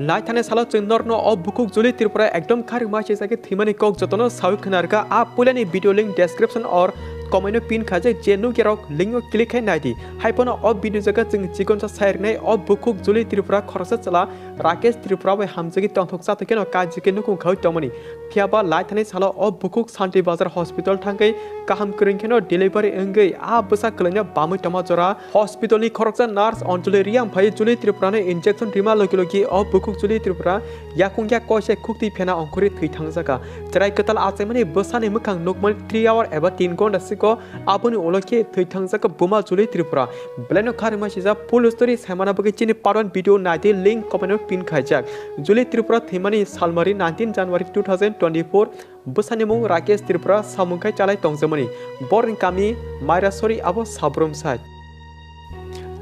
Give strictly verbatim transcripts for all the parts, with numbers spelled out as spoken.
Lai thani salo chwng norno o bukhuk Juli Tripura ekdom kharwi ma sijak thwimani kok jotono sawi khwnarkha. A puilani video link description or comment o pin khaijak, je nukya rok link o click khai naidi. Haiphano o video jaga chwng chikonsa sai rwnai o bukhuk Juli Tripura khoroksa chwla Rakesh Tripura bai hamjagwi tongthok chathok kheno kajikhe nukhung khawi tongmani. Phiyaba lai thani salo o bukhuk Santi Bazar Hospital thangwi kaham kwrwng kheno delivery wngwi a bwsa kwlaino bamwi tongma jora hospital ni khoroksa nurse Anjali Reang phai Juli Tripura no injection rima logi logi o bukhuk Juli Tripura yakung yak koise khukti phena ongkhorwi thwi thangjakha. Chwrai kwtal achaimani bwsani mwkhang nukmani three hour eba tin ghonta siko aboni ulo khe thwi thangjakha buma Juli Tripura. Belaino kharima sijak full story saimana bagwi chini part one video naidi, link comment o pin khaijak. Juli Tripura thwimani salmari nineteen January two thousand twenty-four. Bwsani mung Rakesh Tripura, samung khai chalai tongjakmani. Borni kami Mairasori abo Sabrum side.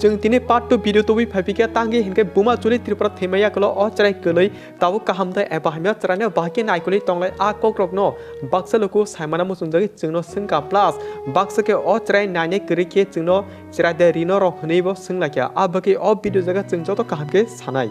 Chwng tini part two video tubui phaiphikha, tangwi hinkhe buma Juli Tripura thwima yagulo o chwrai kwlwi tabuk kaham da eba hamya chwraino bahai khe naikolwi tonglai a kokrokno baksa luku saimana muchungjagwi chwngno swngkha, plus baksa khe o chwrai nainai kwrwi khe chwngno chwrai de rino rok hwnwibo swnglaikha. A bagwi o video jaga chwng joto kaham khe sanai.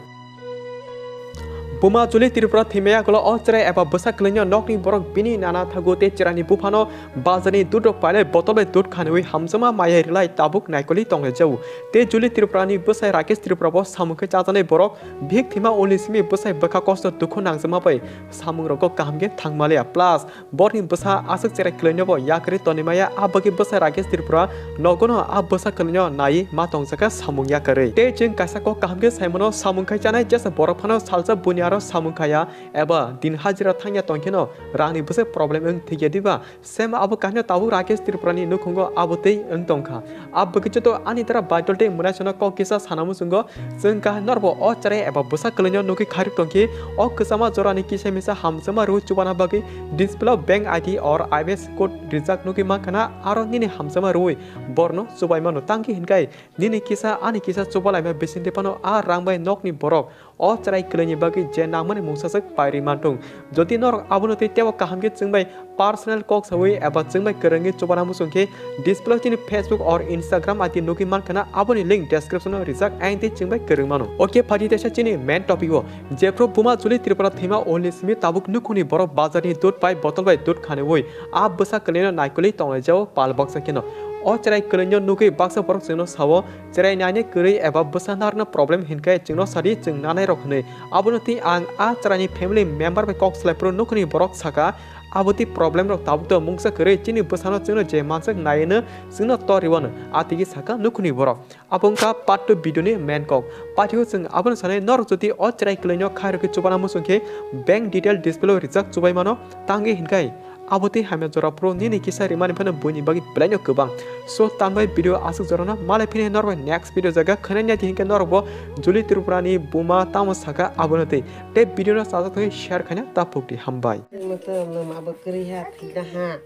Buma Juli Tripura thwimaya ulo o chwrai eba bwsa kwlwino nokni borok bini nana thago tei chwraini buphano bazarni dudrok pailai botol bai dud khaniwi hamjakma maya rilai tabuk naikolwi tonglaijao. Tei Juli Tripurani bwsai Rakesh Tripurabo samung khe chajaknai borok bihik thwima ulni simi bwsai bwkha kosto dukhu nangjakma bai samungrokbo kaham khe thangmaliya. Plus, borokni bwsa aswk chwrai kwlwinobo yakarwi tonwi maya, a bagwi bwsa Rakesh Tripura nogono a bwsa kwlwino naiwi ma tongjakha samung yakarwi. Tei chwng kaisa kok kaham khe saimano, samung khai chanai jesa borok phano salsa buini aro samung khaya eba din hajira thangya tongkheno rangni bwswk problem wng thikya diba? Same abo kahinwi tabuk Rakesh Tripurani nukhungo abo tei wng tongkha. A bagwi joto ani dara Baidol tei Mwnaisano kok kisa sana muchungo, chwng kaham norbo o chwrai eba bwsa kwlwino nugwi kharwi tongkhe, o kwchama jorani kisa misa hamjakma rwui chubana bagwi display o bank I D or I F S C code rijak nugwi mankha na, aro nini hamjakma rwui borno chubai mano. Tangkhe hinkhai nini kisa ani kisa chubalaima bisingtwi phano a rang bai nokni borok o chwrai kwlwini bagwi je nangmani mungsaswk pairwi manthung. Jodi norok abono tei teibo kaham khe chwng bai personal kok sawi eba chwng bai kwrwngwi chubana muchung khe display o chini Facebook or Instagram I D nugwi mankha na, aboni link description o rijak, ayang tei chwng bai kwrwng mano. Okay, phaidi teisa chini main topic o. Jephru buma Juli Tripura thwima ulni simi tabuk nukhungni borok bazarni dud bai botol bai dud khaniwi a bwsa kwlwino naikolwi tonglaijao pal baksa kheno. O chwrai kwlwino nugwi baksa borok chwngno sao, chwrai nainai kwrwi eba bwsa narwkna problem hinkhe chwngno sadi, chwng nanai rok hwnwi. Abono twi ang a chwraini family member bai kok salai phuru nukhungni borok sakha, abo twi problem rok tabuk to mungsa kwrwi, chini bwsano chwngno je manswk naiwi no chwngno tor rwino, a tigi sakha nukhungni borok. Abo wngkha part two video ni main kok. Paithio chwng abono sanai, norok jodi o chwrai kwlwino khairokhe chubana muchung khe bank detail display o rijak chubai mano, tangwi hinkhai abo tei hamya jora phuru nini kisa rimani phano buini bagwi belaino kwbang. So, tambai video aswk jorano malai phini norok bai next video jaga khwnai nai di hinkhe norokbo Juli Tripurani buma tamo sakha abono tei. Tei video no chajak thangwi share khaina ta phukdi, hambai. Moto lwma bo kwrwi ha, thwina ha.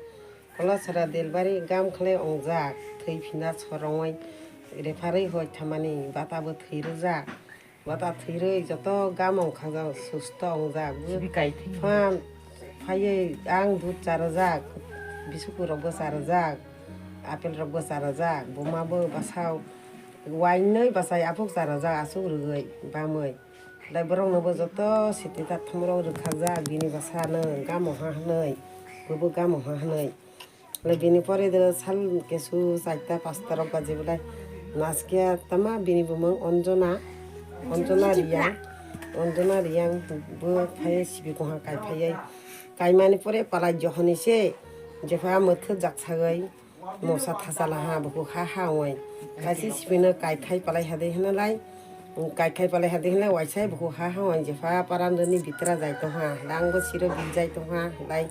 Kolasra delivery gam khlai ongjak, thwi phina sorongwi referee hoi thamani bata bo thwi rwjak. Bata thwirwi joto gam ongkhajak, susto ongjak. Sibi kai thwi. Phan phaiwi ang dud charwjak, biscuit rokbo charwjak, apple rokbo charwjak, buma bo bwsa wainwi bwsai aphuk charwjak, aswk rwgwi bamwi. Tei borokno bo joto siti tathumrok rwkhajak, bini bwsano gamo ha hwnwi, bobo gamo ha hwnwi. Le bini pore de sal kesu chaita pasta rok baji belai naskhe tama bini bumung Anjona, Anjona Riyang, Anjona Riyang bo phai sibi koha kai phai. Kaimani pore palai johoni se jepha motho jak sagai mosa thasala ha buku ha ha oi. Kaisi sibino kai khai palai hade hinalai, kai khai palai hade hinalai waisai buku ha ha oi jepha parandoni bitra jai tongha, langbo siro bijai tongha, lai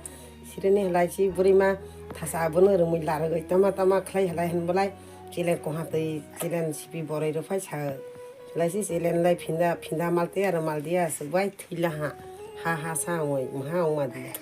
Sirini halai si burima thasa abono rwmwi larwgwi tama tama khlai halai hwn bolai chelen koha twi chelen sipi boroi rw phai sa. Halai si chelen lai phinda phinda mal tei aro mal dia aswk bai thwi la ha ha ha sa wngwi maha wngma dia.